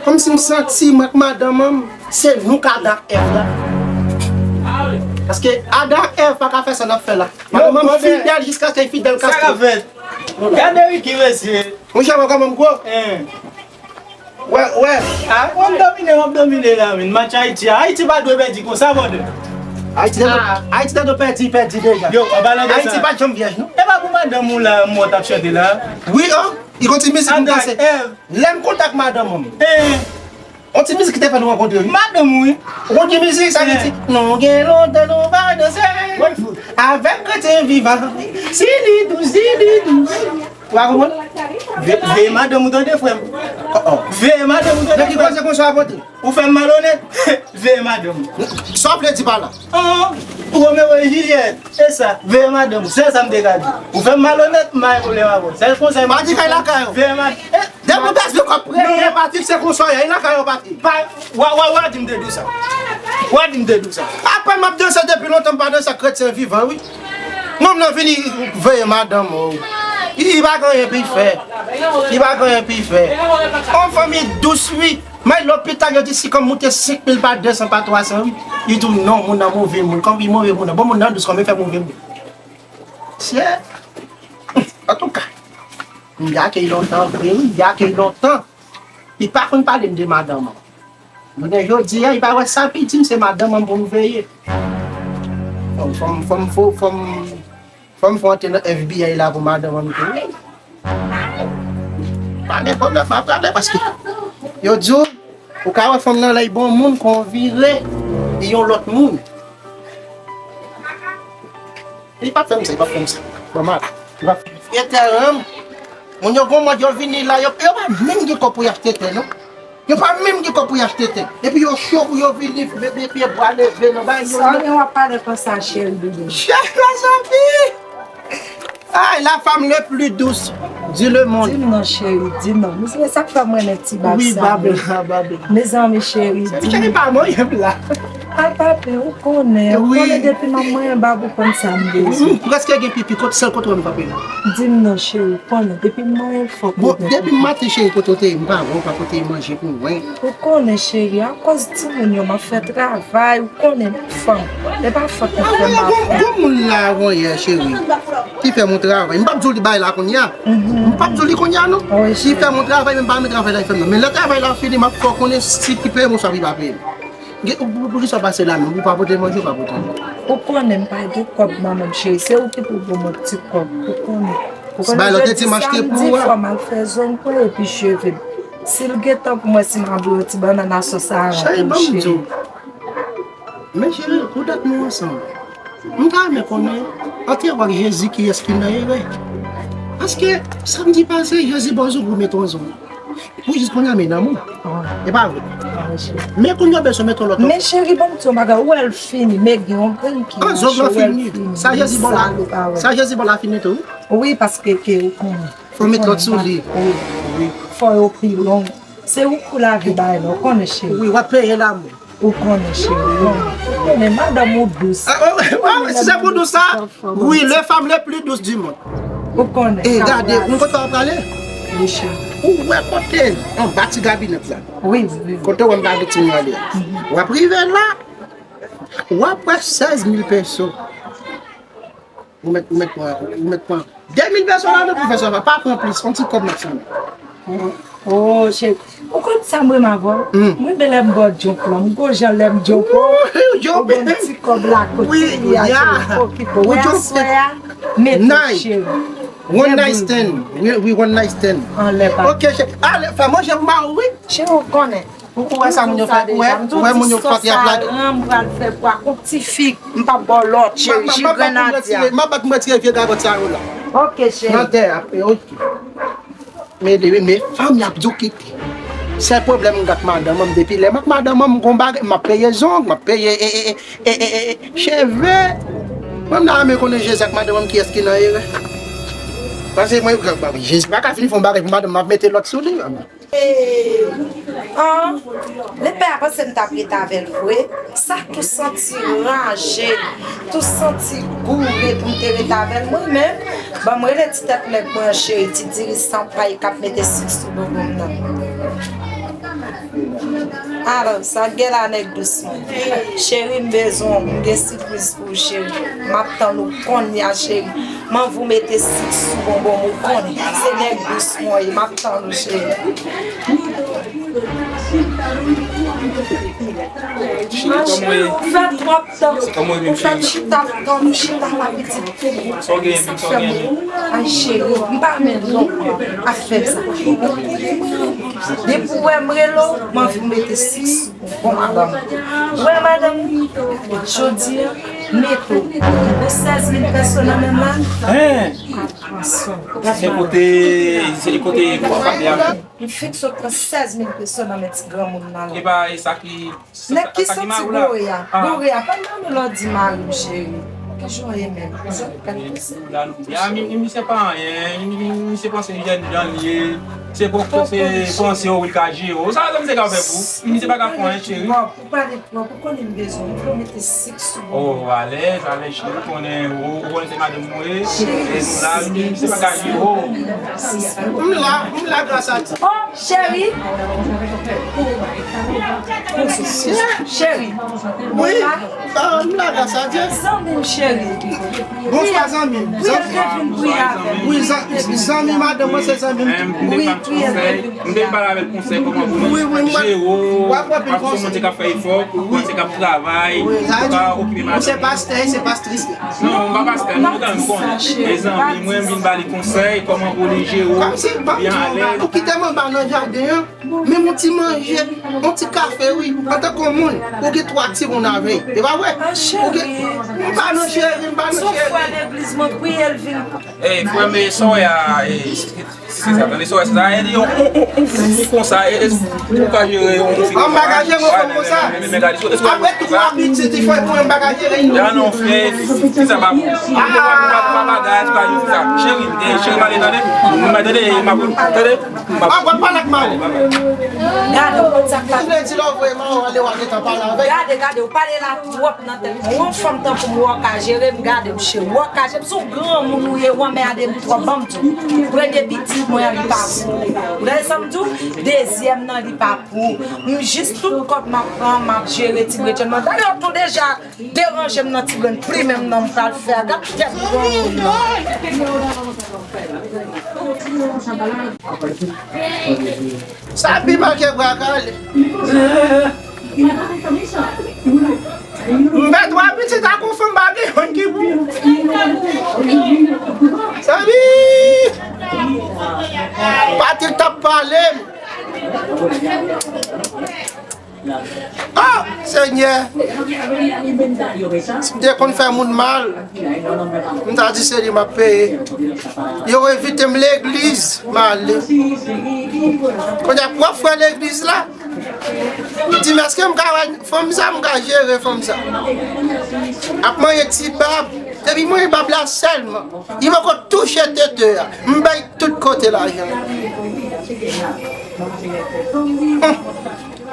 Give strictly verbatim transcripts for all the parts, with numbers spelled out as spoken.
Kòmsi m santi mwen ak madanm an, se nou k Adan ak Èv la. Paske Adan ak Èv pa ka fè sa n ap fè la. Madanm an fidèl jiskaske l fidèl. Sa ka fèt? Gade Ricky, mesye. Monchè, mwen kòman m gwo? Wè, wè. Ah, w ap domine, w ap domine la, men. Match Ayiti a. Ayiti pa dwe pèdi konsa, brother. Ayiti te dwe, Ayiti te dwe pèdi, pèdi deja. Yo, an palan de sa, Ayiti pa janm vyèj, non. E pa pou madanm ou la, m wè w t ap chante la. Wi, an. Li gon ti mizik m danse. Lè m kontak madanm mwen. On ti mizik ki te fè nou rankontre, wi. Madanm ou, wi. Gon ti mizik sa ki di, nou gen lontan nou pa danse. Avèk kretyen vivan. Si li dous, si li dous. Ou pa konprann? Ve-, veye madanm ou tande, frè m. Veye madanm ou tande, frè m. Nan ki koze konsa a pote? Ou fè m malonèt. Veye madanm ou. Sa w vle di pa la? An, Romeo e Juliet, e sa, veye madanm ou. Sèl sa m te ka di. Ou fè m malonèt, m pa gen pwoblèm avè w. Sèl konsèy m ap di w, veye madanm ou. Depi w ta sou kòb premye Patrick, se konsa w ye. E lakay ou, Patrick. Pa, w a, w a, w a di m te di w sa. W a di m te di w sa. Apre m ap danse depi lontan, m pa danse ak kretyen vivan, wi. Nonm nan vini veye madanm ou. Li, li pa gen anyen pou l fè. Li pa gen anyen pou l fè. On fanmi dous, wi. May lopital, yo di si kòm moute senk mil pa de san, pa twa san, wi. Li di w non, moun nan move moun. Kòm li move moun nan. Bon, moun nan dous, kòm li fè move moun. Sye. Antouka, m gake l lontan vre, wi, m gake l lontan. Li pa konn pale m de madanm an. Jounen jodi a, li pa wè sa pi di m, se madanm an pou m veye. Fò m, fò m, fò m, fò, fò m, fò m fè antre nan F B I la pou madanm an tou. Pa gen pwoblèm, pa pwoblèm, paske yo di w, ou ka wè fanm nan lè l bon moun, kon vire, li yon lòt moun. Li p ap fè m sa, li p ap fè m sa. Bon, m ap, li p ap fè m sa. Frè tè ranm, moun yo gon mòd yo vini la, yo, yo pa menm gen kòb pou y achte tè, non. Yo pa menm gen kòb pou y achte tè. Epi yo cho pou yo vini, epi pye bwa leve nan bay yo. Sa w gen w ap pale konsa, cheri doudou? Chèf la, zanmi! Ay, la femme le plus douce du le monde. Di m non, cheri, di m non. Misye, sa k fè m renmen ti bab sa. Wi, bab la, bab la. Mezanmi, cheri, di m. Cheri, pa manyen m la. A, papi, ou konnen, ou konnen depi m ap manyen bab, ou konn sa m bezwen. M prèske gen pipi, kot sèl kote w wè m frape la. Di m non, cheri, ou konnen, depi m manyen l fòk. Bon, depi maten, cheri, kote w te ye? M pa wè w, pa pote manje pou mwen. Ou konnen, cheri, akòz timoun yo, m ap fè travay, ou konnen, fanm. E pa fòt mwen fè m ap fè. Gon moun la avanyè, cheri, ki fè m yon travay. M p ap di w li bay la kounye a. M p ap di w li kounye a, non. Li fè m yon travay, men m pa renmen travay la li fè m nan. Men lè travay la fini, m ap fè w konnen si li peye m oswa li pa peye m. Gen, pou, pou, poukisa w pase la menm? Ou pa pote manje, ou pa pote anyen. Ou konnen m pa gen kòb nan men m, cheri. Se ou ki pou ban m yon ti kòb. Ou konnen. Ou konnen jodi, samdi, fò m al fè zong mwen epi cheve m. Si l gen tan pou mwen, si m ap bwè yon ti bannann a sòs aran pou m, cheri. Men cheri, pou dat nou ansanm, m ta renmen konnen, ant Èv ak Jezi, kiyès ki nan erè? Paske, samdi pase, Jezi ba w zong, ou mete yon zong. Pou jis kounye a, men nan moun. E pa vre? Men kounye a, w bezwen mete yon lòt. Men cheri, ban m di w yon bagay, ou wè l fini, men gen yon grenn ki mache, ou wè l fini. Sa Jezi ba w la, sa Jezi ba w la fini tou? Wi, paske ke ou konnen. Fò w met lòt sou li. Wi, wi. Fò yo pi long. Se ou kou lavi bay la, ou konnen cheri. Wi, w ap peye lanmou. Ou konnen cheri, ou konnen. Ou konnen madanm ou dous. Ah, oh, oh, si se pou dous sa, wi, le femme le plus douce du monde. Ou konnen. E gade, ou konnen kote w ap prale? Wi, cheri. Ou wè kote anba ti gabinèt la? Wi, wi. Kote w wè m pa gen timoun ale a? W ap rive la, w ap wè sèz mil peso. Ou mèt, ou mèt pran, ou mèt pran de mil peso ladan pou fè sa, pa pran plis, yon ti kòb maksimòm. Oh, cheri. Ou konn sa m renmen avè w? Mwen menm lè m ba w jump lan, m gon jan lè m jump ou, ou ban m ti kòb la kot ti kou a, cheri, okipe w. Wè aswè a, mete w, cheri. One night stand. Wi, wi, one night stand. Anlè pa. Ok, cheri. Ale, fè manje pou mari w, wi. Cheri, ou konnen. Ou, ou wè sa moun yo fè, ou wè, ou wè moun yo fè y ap lage. M pral fè pwa kont ti fi, m p ap ba w lòt, cheri, ji grenadya. M ap bat m retire vye gagòt sa yo la. Ok, cheri. Nan tè a, e, ok. Men, men, men fanm y ap di w kite. Sèl pwoblèm m gen ak madanm an, depi lè m ak madanm an, m gon bagay, m ap peye zong, m ap peye, e, e, e, e, e, e, cheve. Mwen, m ta renmen konnen Jezi ak madanm an, kiyès ki nan erè. Paske mwen, Jezi pa ka vin fè yon bagay pou madanm, m ap mete lòt sou li. E, an, lepè a panse m t ap rete avè l vre. Sa tou santi raje, tou santi goure pou m te rete avè l. Mwen menm, ban m rele ti tèt nèg mwen an, cheri, ti diri san pay k ap mete sik sou bonbon m nan. Alò, sa k gen la, nèg dous mwen? Cheri, m bezwen w, m gen sipriz pou ou, cheri. M ap tann ou kounye a, cheri. M anvi w mete sik sou bonbon m, ou konnen. Se nèg dous mwen ye, m ap tann ou, cheri. Cheri, kòman w ye? Ou fè twòp tan. Ou fè chita, tann ou chita, m ap pitit. Sa w genyen, sa w genyen? Ay, cheri, m pa renmen lòt afè sa. Depi w wè m rele w, m anvi mete sik sou ou. Bon, madanm. Wè, madanm, jodi a, mete w. Ou sèz mil peso nan men m la. Hein? Se kote, se kote w ap pale a. M fikse w pran sèz mil peso nan men ti granmoun nan la. E pa e sa ki Nèg ki santi gore a. Gore a, pa nan nou lò di mari m cheri. Ki jan w ye menm? Zòt pèt pase. Ya, mi, mi, misye pa anyen. Mi, mi, misye panse jèn jan li ye. Se pou se panse w li ka jere w. Sa, sa misye ka fè pou ou? Misye pa ka fè anyen, cheri. Ou pale twòp, ou konnen m bezwen w. M vle w mete sik sou mwen. Oh, alèz, alèz, cheri, ou konnen, ou, ou konnen se madanm mwen ye. E la, misye pa ka jere w. M la, m la gras a Dye. Oh, Cheri. Cheri. Wi. Ah, m la gras a Dye. Zanmi m cheri. Bonswa, zanmi m. Wi, l te vin priye avè m. Wi, zan-, zanmi madanm mwen se zanmi m tou. Wi, wi, l te vin priye avè m. M te pale avèk konsèy kòman pou mwen jere w. W ap pran pil konsèy. Moun ki ap fè efò, moun ki ap travay, pou ka okipe madanm. Ou se pastè, se pastris la. Non, m pa pastè, nou konn. E zanmi mwen, m vin ba li konsèy, kòman pou li jere w byen alèz. Ou kite m anba nan jaden an. Menm yon ti manje, yon ti kafe, wi. Antanke yon moun, ou gen twa timoun avè l. E pa vre? Ou gen, m pa nan cheri, m pa nan cheri. Son frè legliz mwen priye l vin. Ey, frè m, e sa w wè a, e, se sa, tande sa w wè, se sa, e, yon, yon, yon, yon fi konsa, e, e, ou ka jere yon fi konsa. An bagay jere yon fanm konsa. Apre twa pitit, li fò pou yon bagay jere yon. Ya non, frè, fi sa pa bon. Ou pa, ou pa, ou pa bagay, ou pa jere fi sa. Cheri, e, cheri, m ale, tande. M ale, tande, m ap, tande. Ah, w ap pale ak mari. Gade, w konn sa k pase. Ou vle di lè w voye mari w ale, w a gentan pale avè l. Gade, gade, w pale la twòp nan tèt mwen. Yon fanm tankou m, w ka jere m, gade m cheri. W ka jere m, se yon granmoun ou ye, w anmède m twòp, ban m di w. Premye pitit mwen an, li pa pou ou. Ou tande sa m di w? Dezyèm nan, li pa pou ou. M jis tout kòb m ap pran, m ap jere ti grenn mwen. Dayè, w tou deja Deranje m nan ti grenn plimen m nan m pral fè a, gad tèt granmoun nan. Sa pi mal ke bra kale. M fè twa pitit ak yon fanm pa gen youn ki pou. Salut! Patrick t ap pale m. Oh, Senyè! Si m te konn fè moun mal, m ta di se li m ap peye. Yo envite m legliz, m ale. Kounye a, pwòp frè legliz la, li di m, èske m ka wè fanm sa, m ka jere fanm sa? Ap manyen ti bab, depi manyen bab la sèlman, li poko touche tete a. M bay tout kote lajan.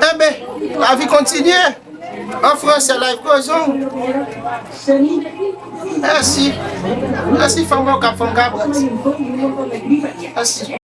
Enben, lavi kontinye. An fransè, live kozon. Mèsi. Mèsi, fanm Okap, fanm Kabrat. Mèsi.